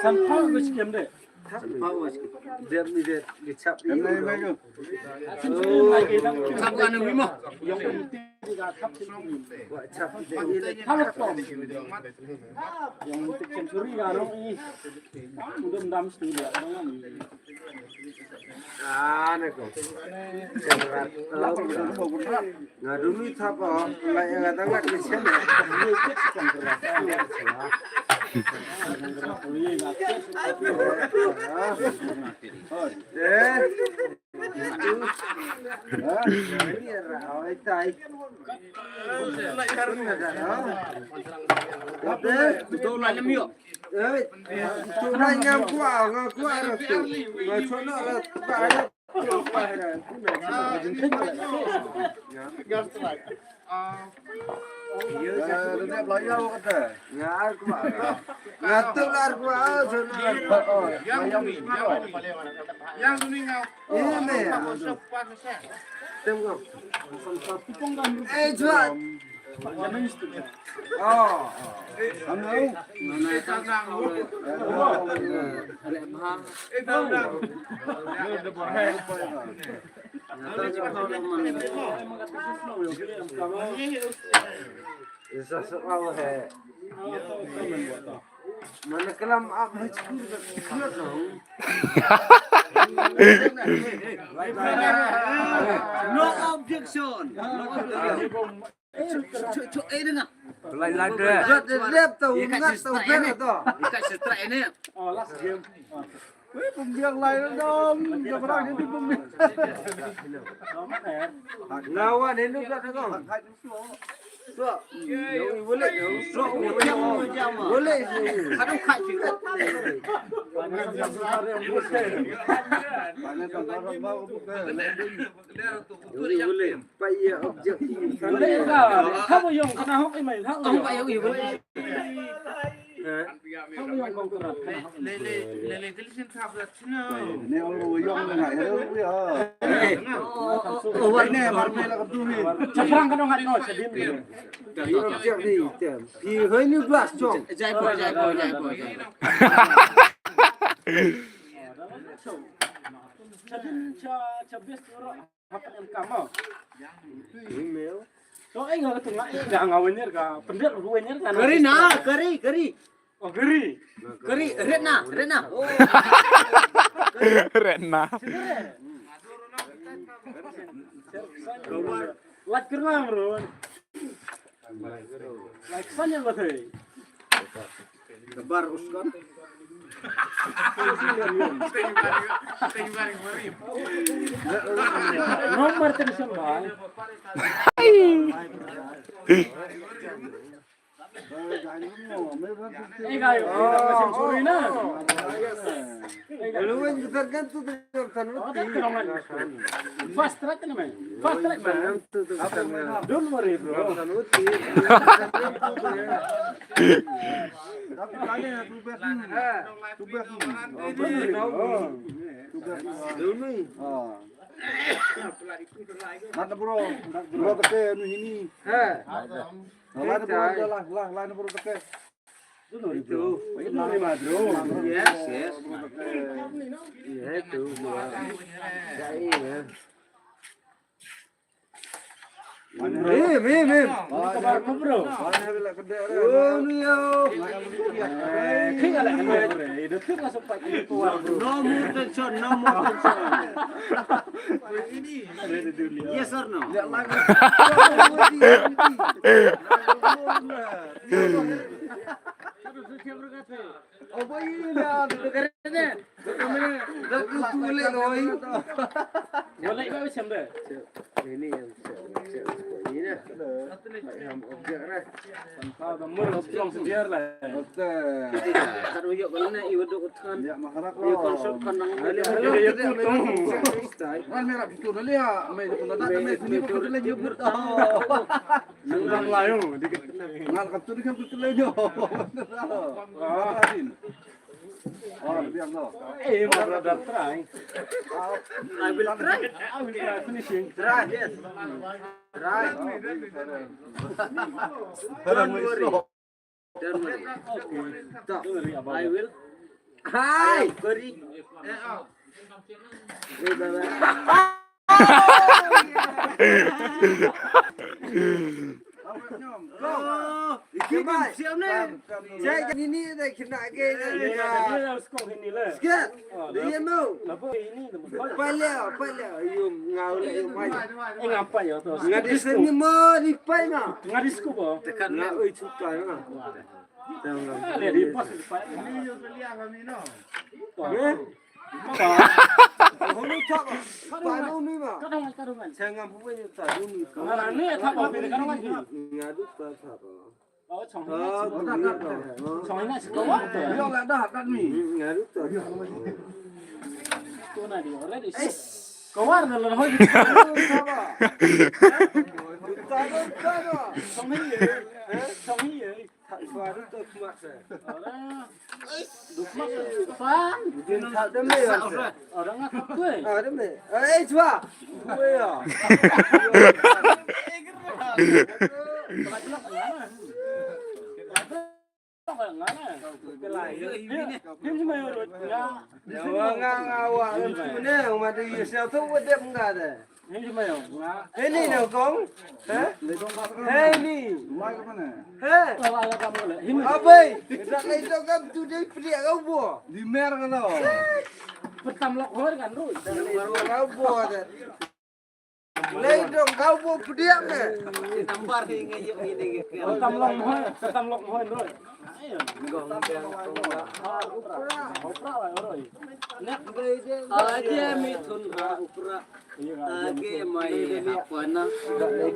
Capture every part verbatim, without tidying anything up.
Sanphew ngut shi kem de. Sanphew ngut shi kem. Dep ni de, dep chap ni. Chap ka na wi mo. Chap. Yang century ka rong i. Udum dam stu de. Ah, ne ko. Nga dum ni thap, oh, la yang ada ngat ni chen. Eh. Ah, ini ra, oh, itai. Betul lah, lem yuk. Eh, tu lah ngam kuah, ngam kuah tu. Ngam sono lah, kuah. No objection. Lai lai de. Lep tau ngat tau ber tau. Ka sitra ini. Oh, last game. Wei, pembiang lai dong. Jabra jadi pembiang. Lawan ini dah tengok. So, boleh. So, boleh. Boleh. Aduh, kak juga. Mana tentara mau buka. Boleh, boleh. Pa ïa objek. Boleh ka? Ka ba ïong kana hok i mai. Hok ba ïong i boleh. Ha? Ka ba ïong kong kana. Le le le le. Ne ong lo ïong na ngai lo ya. Oh, oh, oh, oh, ne mar me la ka tu ni. Chaprang ka dong ngai no, chadim. Dari objek ni tem. Pi hoi ni glass chong. Jai po, jai po, jai po, jai po. Chadim cha, cha best ro. Hap em kamo. Email. To ai nga tu nga, eh, nga wenir ka. Pendek wenir ka. Kari na, kari, kari. Oh, kari. Kari, red na, red na. Oh. Red na. Wat kena, bro. Like sana, bro. Kabar uskon. Nomor telepon, bang. Eh, guys, kita masih curi, nah. Lu kan besar kan tu, tu kan. Fast track ni, man. Fast track, man. Don't worry, bro. Mana, bro? Bro, kata anu ini. Lah, lah, lah, lah, bro, kata. Itu. Itu ni, bro. Yes, yes. Iya, itu. Iya. Mim, mim, mim. Apa kabar, bro? Oh, ni, yo. Eh, kaya lah, kaya lah. Dah tu masuk pak ini, bro. No more tension, no more tension. Yes or no? Oh, boy, ini dah. Boleh ba macam dah. Ini yang ini dah. Yang objek dah. Tanpa gambar, objek sebiar lah. Betul. Kan uyuk kan na iwaduk kan. Ya, maharap. Iya, konsol kan nang. Ada, ada, ada, ada. Kan merah itu dah ya. Mai itu dah, mai sini pun boleh nyebut. Nang layu dikit. Ngal kan tu kan betul aja. Ah. Oh, biar lo. Eh, mau dah try. I will try. I will try finishing. Try, yes. Try. Don't worry. Don't worry. Okay. Stop. Don't worry about I it. Will. Hi. Sorry. Go. Iki bang siap ni. Saya ni ni dah kena ke. Ni dah skop ni lah. Sikit. Dia mau. Apa ini? Pale, pale. Yum, ngau le, yum, mai. Eh, ngapa ya tu? Ngadi seni mo, di pai ma. Ngadi skop apa? Nga oi chuta ma. Ada di pas di pai. Eh? Hulu tak ma. Pai no ni ma. Kadang, kadang. Saya ngam punya tak ni. Mana ni tak apa, kadang lagi. Ngadu tak apa. Oh, chong hina. Chong hina si kawar tu. Yo la dah kat ni. Ngadu tak. Tu na di already. Kawar na la hoi. Chong hina. Chong hina. Tak suara tu kuat saya. Orang ngah kap kuih. Ah, deme. Eh, chwa. Kuih ya. Ya, wa nga, nga, wa, em, sini, umat di Yusuf tu, wa dep nga de. Ini dong kong. Heh? Heh, ini. Heh? Abai, dak lai dong kam tu dei pediak kau bo. Di mer kau. Pertam lok hor kan ru. Dak lai dong kau bo dak. Lai dong kau bo pediak me. Tampar ni ngi yek ni. Pertam lok hor, pertam lok hor ru. Gong. Opra, opra lah ru. Aja mi tun ha opra. Ake mai ha pona.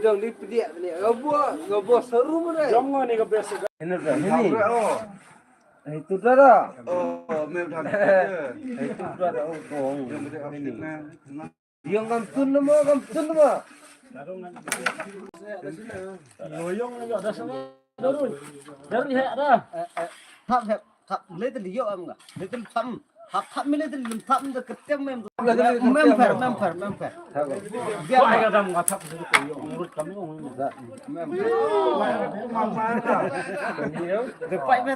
Dong di pediak ni. Gabo, gabo seru mana? Jom ngani ke best. Ini dah, ini. Itu dah dah. Oh, me dah. Itu dah dah, oh, kong. Ini. Yang kam tun nama, kam tun nama. Yoyong ni ada sana. Darun. Darun he ada. Thap, thap, thap. Little yo am nga. Little thap. Thap, thap mi little thap mi da ketem mem. Mem per, mem per, mem per. Biar ai ka dam nga thap sini ko yo. Urut kami ko mem. Depai me.